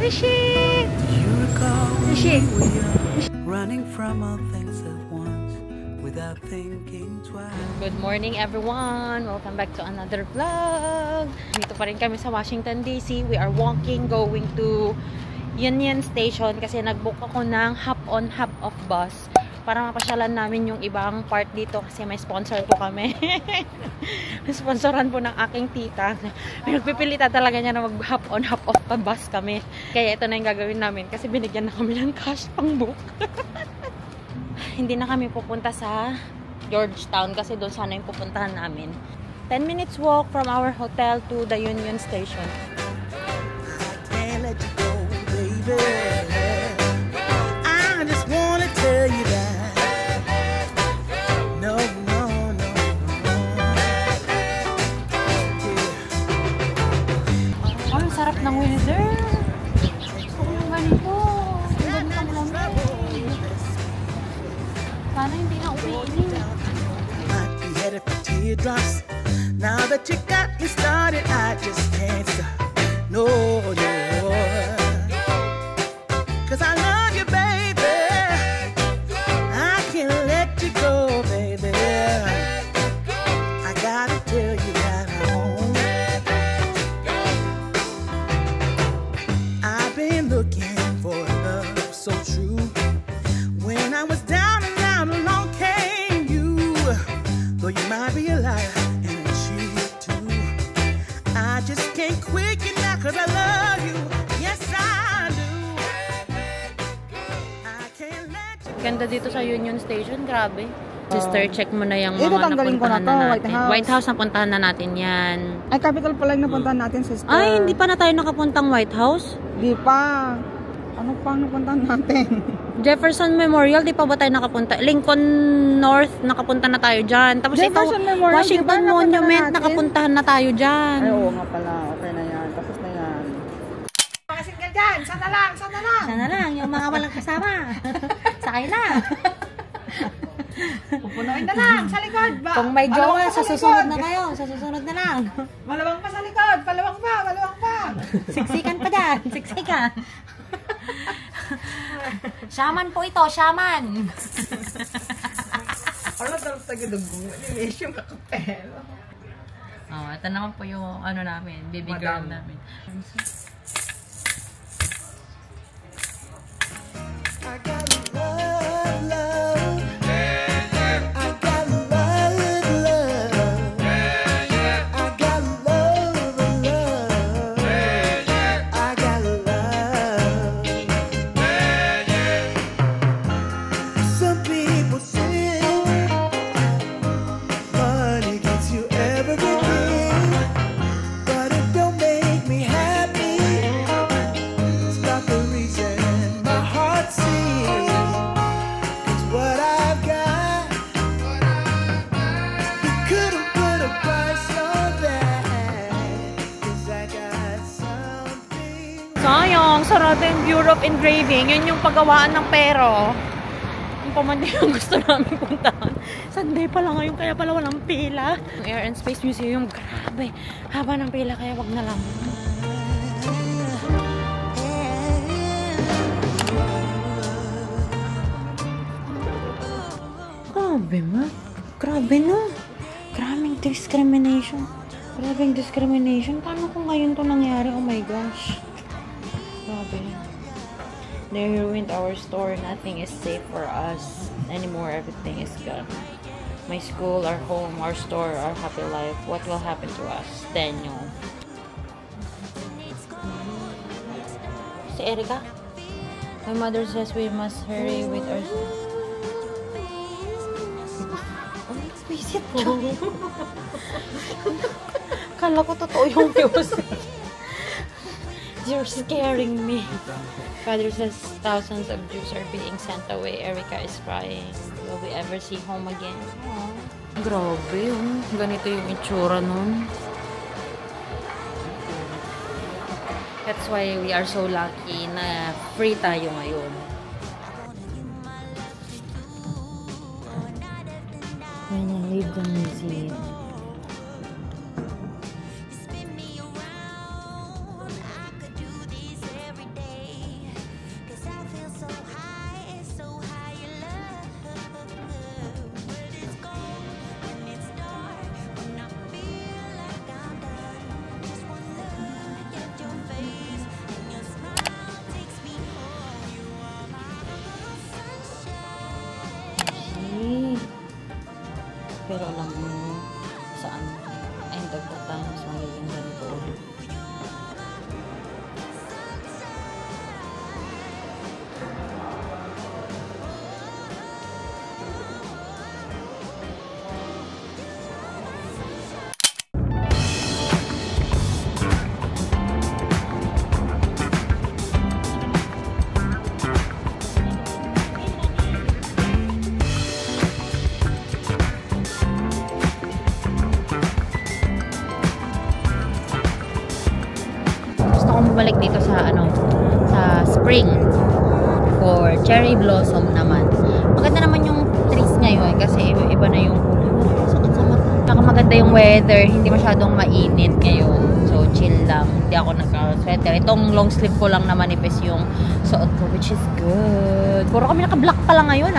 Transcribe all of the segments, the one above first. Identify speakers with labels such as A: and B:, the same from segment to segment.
A: Rishi! Rishi!
B: Running from all things at once without thinking twice.
A: Good morning everyone! Welcome back to another vlog! Dito pa rin kami sa Washington DC. We are walking going to Union Station kasi nag-book ako ng hop-on, hop-off bus para mapasyalan namin yung ibang part dito kasi may sponsor po kami. May sponsoran po ng aking tita. May nagpipilita talaga niya na mag-hop-on, hop-off pa bus kami. Kaya ito na yung gagawin namin kasi binigyan na kami ng cash pang book. Hindi na kami pupunta sa Georgetown kasi doon sana yung pupuntahan namin. 10 minutes walk from our hotel to the Union Station.
B: Can't let you go, baby. I just wanna tell you that. No, no, no, no.
A: Oh, ang sarap ng weather. Ang ganito. Ang ganito lang. Sana hindi na umiinit.
B: Might be headed for teardrops. Now that you got me started, I just can't stop. No, no. 'Cause I love you, baby. I can't let you go, baby. I gotta tell you that I won't. I've been looking for love so true. When I was down and out, along came you. Though you might be a liar and a cheat too, I just can't quit you now 'cause I love you. Yes, I do. I can't let you.
A: Ganda dito sa Union Station, grabe. Sister, check mo na yung
C: Ito,
A: mga
C: tanggalin ko na
A: napuntahan
C: to,
A: na
C: White
A: natin.
C: House.
A: White House, napuntahan na natin yan.
C: Ay, capital pala yung napuntahan natin, sister.
A: Ay, hindi pa na tayo nakapuntang White House?
C: Di pa. Ano pang napuntahan natin?
A: Jefferson Memorial, di pa ba tayo nakapunta? Lincoln North, nakapunta na tayo dyan. Tapos
C: Jefferson
A: ito,
C: Memorial,
A: Washington
C: di ba napunta
A: Monument,
C: na natin?
A: nakapuntahan na tayo dyan.
C: Ay, oo nga pala. Okay na yan. Tapos na yan. Pakasin ka dyan! Sana lang! Sana lang!
A: Sana lang, yung mga walang kasama. Sakay na.
C: Pupunuin na lang! Sa likod!
A: Kung may jowa, sa susunod na kayo. Sa susunod na lang.
C: Malawang pa sa likod! Palawang pa! Malawang pa!
A: Siksikan pa dyan. Siksikan. Shaman po ito, shaman.
C: Ano daw sa gudugong? Yung issue makapel.
A: Oh, ito naman po yung ano namin, baby girl namin.
B: I got love, love. I got love, love. I got love, love. I got love. Some people say money gets you everything, but it don't make me happy. It's not the reason my heart sings. 'Cause what I've got, you couldn't put a price on that. 'Cause I got something.
A: Sayang, sarado yung Bureau of Engraving. Yun yung paggawaan ng pero. Yung pamandi yung gusto namin puntahan. Sunday pa lang ngayon, kaya pala walang pila. Yung Air and Space Museum, grabe. Haba ng pila, kaya wag na lang. Grabe ma. Grabe no. Grabing discrimination. Grabing discrimination. Paano kung ngayon to nangyari? Oh my gosh. Grabe. They ruined our store. Nothing is safe for us anymore. Everything is gone. My school, our home, our store, our happy life. What will happen to us? Daniel. Si Erica? My mother says we must hurry with our... Visit ko. Kala ko totoo yung music. You're scaring me. Father says thousands of Jews are being sent away. Erica is crying. Will we ever see home again? Aww. Grabe, oh. Ganito yung itsura nun. That's why we are so lucky na free tayo ngayon. When I leave the museum. dito sa sa spring for cherry blossom naman. Maganda naman yung trees ngayon kasi iba na yung sakit sa mata. Saka maganda yung weather, hindi masyadong mainit ngayon. So chill lang, hindi ako naka-sweater. Itong long sleeve ko lang na manipis yung suot ko, which is good. Puro kami naka-black pala ngayon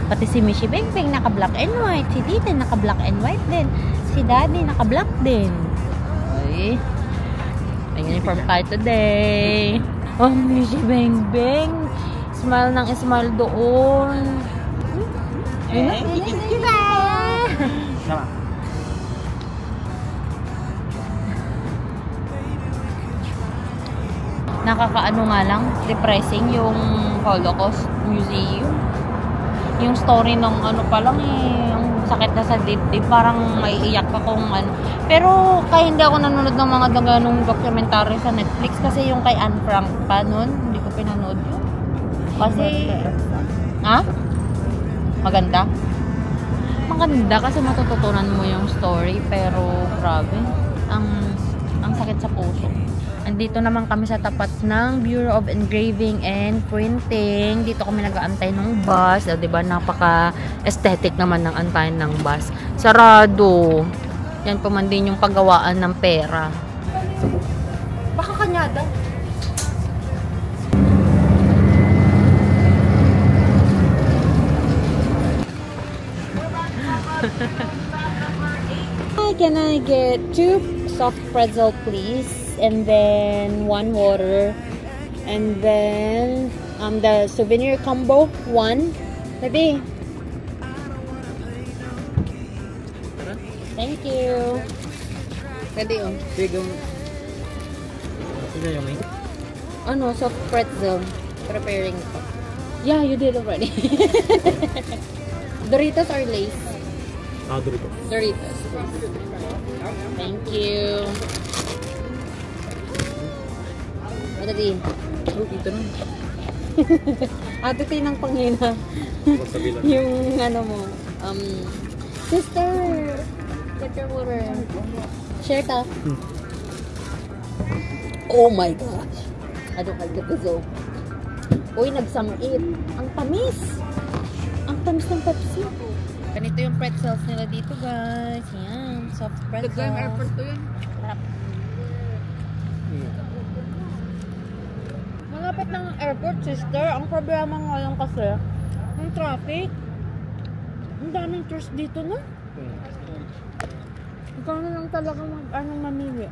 A: Pati si Mishi Beng Beng naka-black and white. Si Dita naka-black and white din. Si Daddy naka-black din. Okay. May uniform tayo today. Oh, Mishi Beng Beng. Smile ng smile doon. Nakakaano nga lang, depressing yung Holocaust Museum. Yung story ng pa lang yung sakit na sa dibdib, parang maiiyak ka kung Pero kaya hindi ako nanonood ng mga ganung documentary sa Netflix kasi yung kay Anne Frank pa nun, hindi ko pinanood yun. Kasi, Maganda? Maganda kasi matututunan mo yung story, pero grabe, ang sakit sa puso. Andito naman kami sa tapat ng Bureau of Engraving and Printing. Dito kami nag-aantay ng bus. Diba, napaka-aesthetic naman ng antayin ng bus. Sarado. Yan po man din yung paggawaan ng pera. Baka kanyada. Can I get 2 soft pretzel, please? And then 1 water. And then the souvenir combo 1. Baby. Thank you. Pwede yun. Soft pretzel. Preparing ko. Yeah, you did already. Doritos or Lays?
D: Doritos.
A: Doritos. Thank you. Ano din?
D: Dito na.
A: Ito ng panghina. Yung mo. Sister! Get your water. Share ta. Oh my gosh. I don't like the gazoo. Uy, nagsamit. Ang tamis. Ang tamis ng Pepsi. Ganito yung pretzels nila dito, guys. Yan. Soft pretzels.
C: Nag-game airport to yun.
A: Harap. Malapit ng airport, sister. Ang problema nga lang kasi, yung traffic. Ang daming tours dito, no? Ikaw na lang talaga mamili.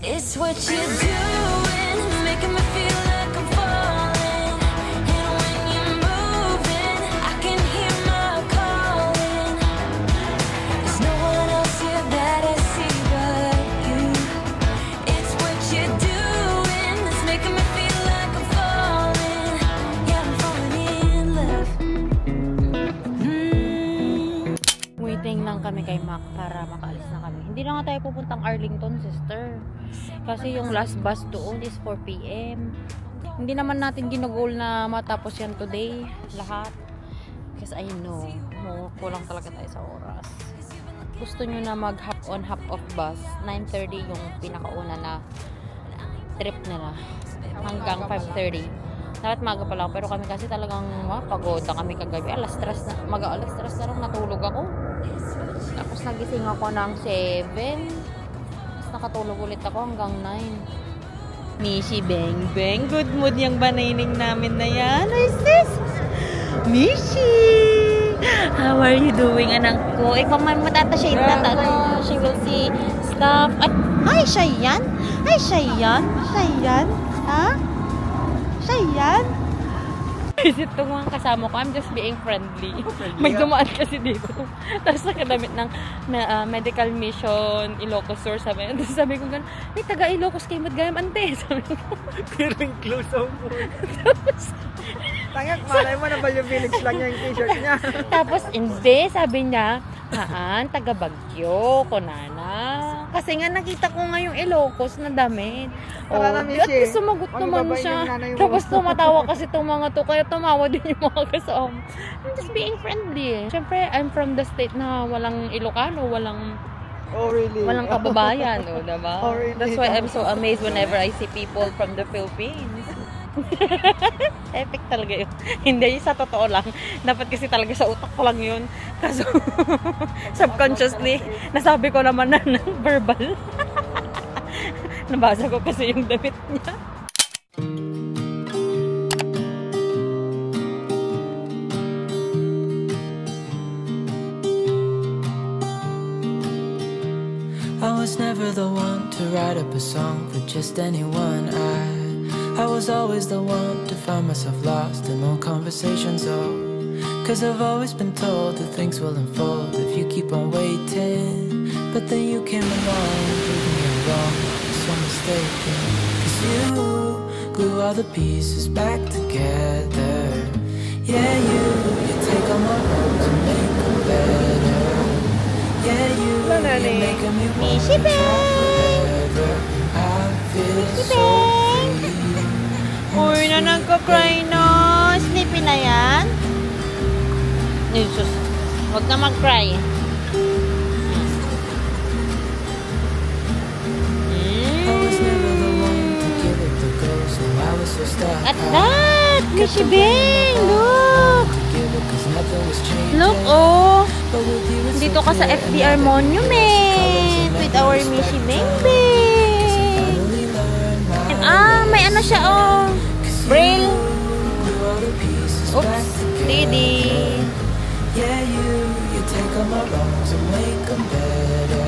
E: It's what you're doing, making me feel like I'm falling. And when you're moving, I can hear my calling. There's no one else here that I see but you. It's what you're doing that's making me feel like I'm falling. Yeah, I'm falling in love.
A: Waiting lang kami kay Mac para makaalis na kami. Hindi na nga tayo pupuntang Arlington, sister. Kasi yung last bus doon is 4 PM. Hindi naman natin ginagol na matapos yan today. Lahat. Kasi I know, kulang talaga tayo sa oras. Gusto nyo na mag hop on, hop off bus. 9:30 yung pinakauna na trip nila. Hanggang 5:30. Dapat maga pa lang. Pero kami kasi talagang pagod na kami kagabi. Alas 3 na. Mag-alas 3 na lang natulog ako. Tapos nagising ako ng 7. Nakatulog ulit ako hanggang 9. Mishi Beng Beng. Good mood yung banaining namin na yan. Is this? Mishi! How are you doing, anak ko? Ikaw man matata-shade na tato. She will see stuff. Ay, siya yan? Ay, siya yan? Siya yan? Ha? Siya yan? Kasi itong mga kasama ko, I'm just being friendly. May dumaan kasi dito. Tapos nakadamit ng medical mission, Ilocos Sur, sabi. Tapos sabi ko gano'n, may taga Ilocos kayo magayam, ante. Sabi ko.
D: Pero yung close ang po.
A: Tapos,
C: Tangak, malay mo na ba yung village lang yung t-shirt niya?
A: tapos hindi, sabi niya, taga Bagyo, Kunana. Kasi nga nakita ko nga yung Ilocos na damit.
C: Tara na,
A: At
C: Mishi.
A: least sumagot
C: Ano
A: naman
C: ba ba
A: siya.
C: yung nanay mo?
A: Tapos tumatawa kasi itong mga to, kaya tumawa din yung mga kasama. I'm just being friendly eh. Siyempre, I'm from the state na walang Ilocano, walang
C: Oh, really?
A: kababayan, o, diba?
C: Oh, really?
A: That's why I'm so amazed whenever I see people from the Philippines. Epic talaga yun. Hindi, sa totoo lang. Dapat kasi talaga sa utak ko lang yun. Kaso, subconsciously, nasabi ko naman na ng verbal. Nabasa ko kasi yung damit niya.
F: I was never the one to write up a song for just anyone. I was always the one to find myself lost in all conversations. Oh, 'cause I've always been told that things will unfold if you keep on waiting. But then you came along, proving me wrong. I was so mistaken. 'Cause you glue all the pieces back together. Yeah, you take all my wrongs and make them better. Yeah, you're making me want to try forever. I feel so free.
A: Uy, na nagka-cry na. Sleepy na yan. Jesus, huwag na mag-cry.
F: I was never the one to give it the go, so I was so stuck.
A: At that, Mishi Bing, look.
F: To give it 'cause nothing was changing.
A: Look, oh.
F: But with you it's
A: Dito
F: so
A: ka sa
F: clear
A: FDR
F: and
A: Monument with our Mishi Bing Bing.
F: finally learned my
A: May ano siya, oh. Braille.
F: glue all the pieces
A: Oops,
F: back together.
A: steady.
F: Yeah, you take all my wrongs and make them better.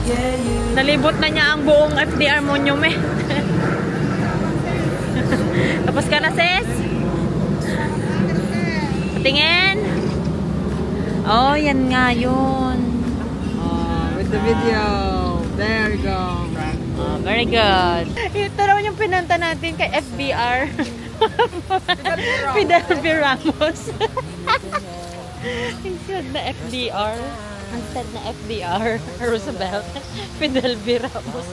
F: Yeah, you
A: Nalibot na niya ang buong FDR Monument. Tapos ka na, sis? Tingin? Oh, yan nga yun.
C: With the video. There you go.
A: Oh, very good. Ito naman yung pinanta natin kay FBR. Fidel V. Ramos. Instead na FDR. Instead na FDR. Roosevelt. Fidel V. Ramos.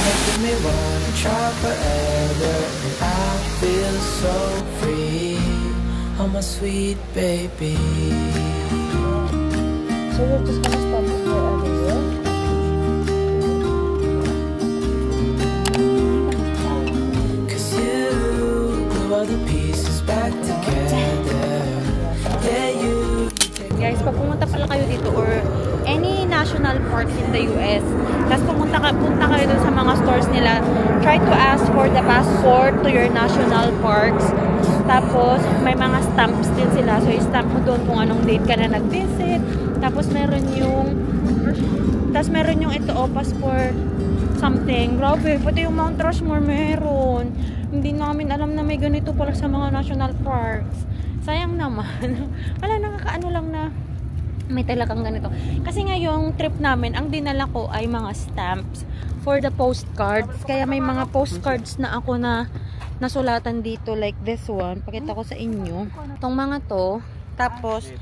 F: making me wanna try forever. I feel so free. Oh, my sweet baby.
A: So you're just gonna stop here every year?
F: Cause you glue all the pieces back together. Yeah, you
A: Guys, pag pumunta pala kayo dito or any national park in the US, tapos punta kayo dun sa mga stores nila, try to ask for the passport to your national parks. Tapos, may mga stamps din sila. So, i-stamp mo doon kung anong date ka na nag-visit. Tapos, meron yung ito, passport something. Grabe, pati yung Mount Rushmore meron. Hindi namin alam na may ganito pala sa mga national parks. Sayang naman. Wala, nakakaano lang na may talagang ganito. Kasi nga yung trip namin, ang dinala ko ay mga stamps for the postcards. Kaya may mga postcards na ako na nasulatan dito like this one. Pakita ko sa inyo. Itong mga to. Tapos,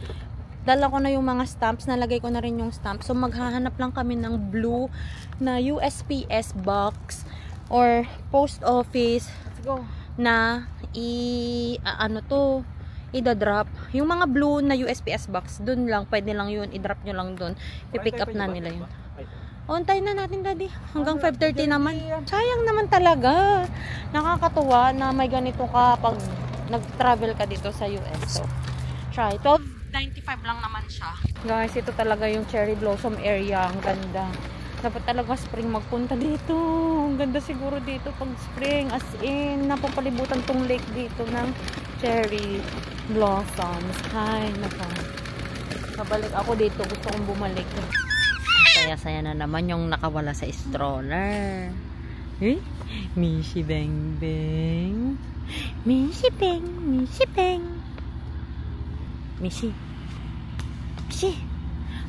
A: dala ko na yung mga stamps. Nalagay ko na rin yung stamps. So, maghahanap lang kami ng blue na USPS box or post office na i-drop. Yung mga blue na USPS box, dun lang, pwede lang yun, i-drop nyo lang dun. Pipick up na nila yun. On-time na natin, daddy. Hanggang 5:30 naman. Sayang naman talaga. Nakakatuwa na may ganito ka pag nag-travel ka dito sa US. So, try. 12.95 lang naman siya. Guys, ito talaga yung cherry blossom area. Ang ganda. Dapat talaga spring magpunta dito. Ang ganda siguro dito pag spring. As in, napapalibutan tong lake dito ng cherry blossoms. Hay, naka. Babalik ako dito. Gusto kong bumalik. Saya-saya na naman yung nakawala sa stroller. Eh? Mishi Beng Beng. Mishi Beng. Mishi Beng. Mishi. Mishi.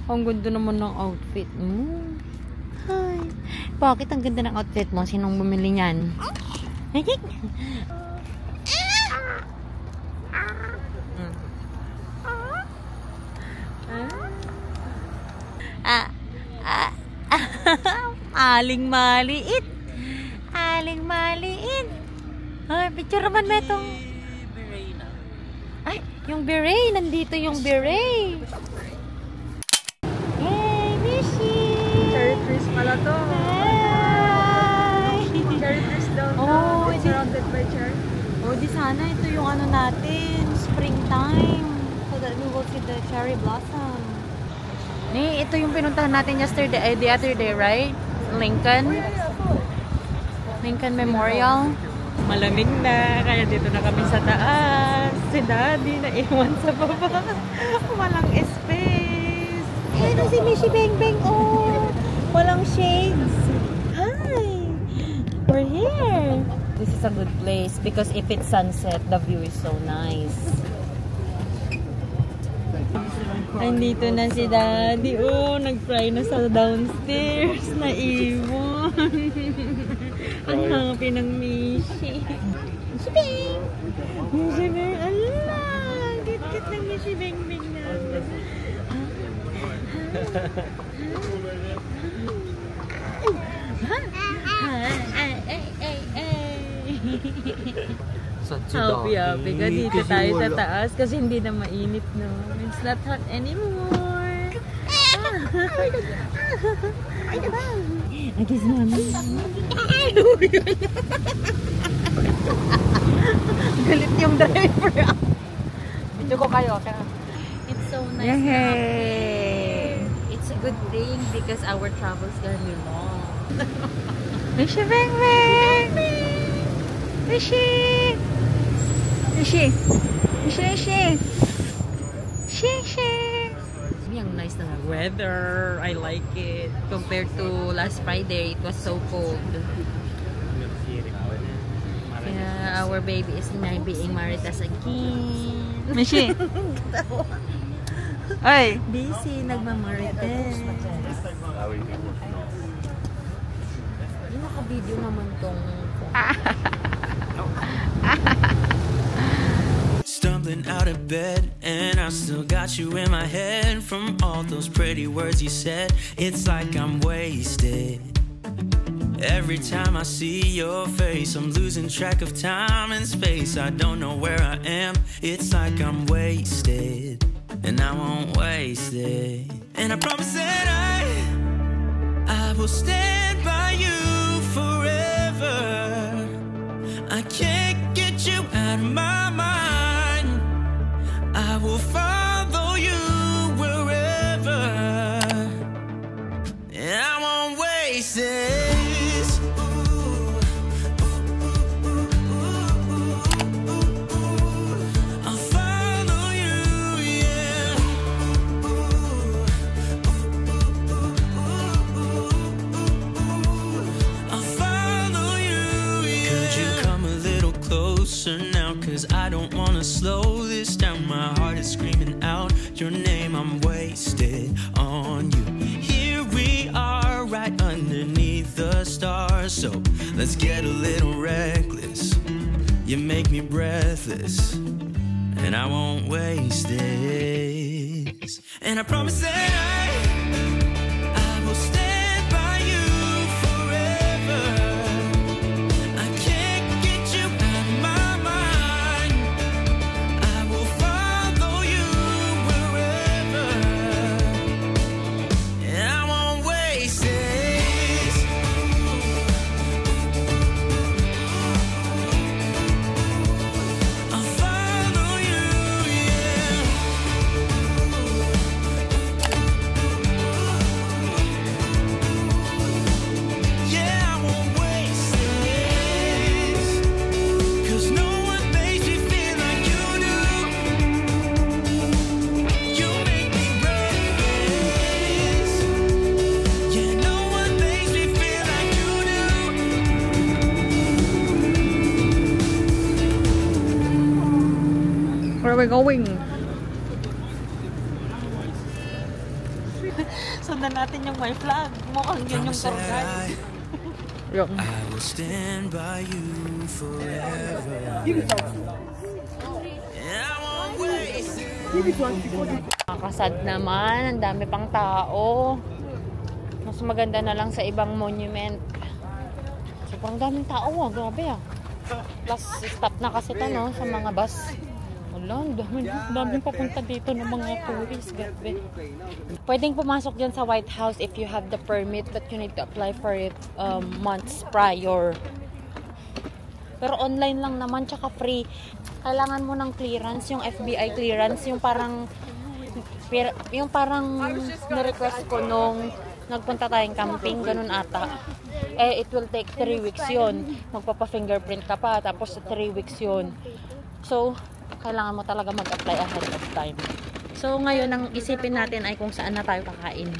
A: Ang ganda naman ng outfit mo. Hi. Bakit ang ganda ng outfit mo? Sinong bumili niyan? Aling maliit. Aling maliit. Ay, picture naman mo itong... Ay, yung beret. Nandito yung beret. Hey, Mishi.
C: Cherry trees pala to.
A: Hi.
C: Cherry trees daw.
A: Oh,
C: It's surrounded by cherry.
A: Oh, di sana ito yung ano natin. Springtime. So that we will see the cherry blossom. Ni, ito yung pinuntahan natin yesterday, the other day, right? Lincoln. Lincoln Memorial. Malamig na, kaya dito na kami sa taas. Si Daddy na iwan sa baba. Walang space. Ano si Mishi Beng Beng? Oh, walang shades. Hi! We're here. This is a good place because if it's sunset, the view is so nice. Andito na si Daddy. Oh, nag-fry na sa downstairs. Naiwan. Ang happy ng Mishi. Mishi Beng! Mishi Beng! Ala! Kit-kit ng Mishi Beng Beng namin. Happy ka dito tayo sa taas kasi hindi na mainit, no? It's not hot anymore. I guess mami. Galit yung driver. Video ko kayo. It's so nice. Yay! It's a good thing because our travel's gonna be long. Mishi Beng Beng! Mishi! Mishi! Mishi! Mishi! Mishi! Ang nice na weather. I like it. Compared to last Friday, it was so cold. Yeah, our baby is now being maritas again. Mishi! Ay! Busy, nagmamarites. Yung naka-video naman tong...
F: Stumbling out of bed, and I still got you in my head. From all those pretty words you said, it's like I'm wasted. Every time I see your face, I'm losing track of time and space. I don't know where I am, it's like I'm wasted. And I won't waste it. And I promise that I will stand by you forever. I can't get you out of my mind. I will follow you wherever. And I won't waste this. I'll follow you, yeah. I'll follow you, yeah. Could you come a little closer now? 'Cause I don't wanna slow this down. My heart is screaming out your name. I'm wasted on you. Here we are, right underneath the stars. So let's get a little reckless. You make me breathless, and I won't waste this. And I promise that I will stand by you forever. I can't get you out of my mind. I will follow you wherever. And I won't waste this. I'll follow you, yeah.
A: are we going? Sundan natin yung my flag. Mukhang yun yung tour guide. Yung.
B: I will stand by you forever.
A: Nakakasad naman. Ang dami pang tao. Mas maganda na lang sa ibang monument. Sobrang daming tao ah. Grabe ah. Plus, stop na kasi ito no, sa mga bus. Wala, daming papunta dito ng mga tourists. Grabe. Pwedeng pumasok dyan sa White House if you have the permit, but you need to apply for it months prior. Pero online lang naman, tsaka free. Kailangan mo ng clearance, yung FBI clearance, yung parang nirequest ko nung nagpunta tayong camping, ganun ata. Eh, it will take 3 weeks yun. Magpapa-fingerprint ka pa, tapos 3 weeks yun. So, kailangan mo talaga mag-apply ahead of time. So, ngayon, ang isipin natin ay kung saan na tayo kakain.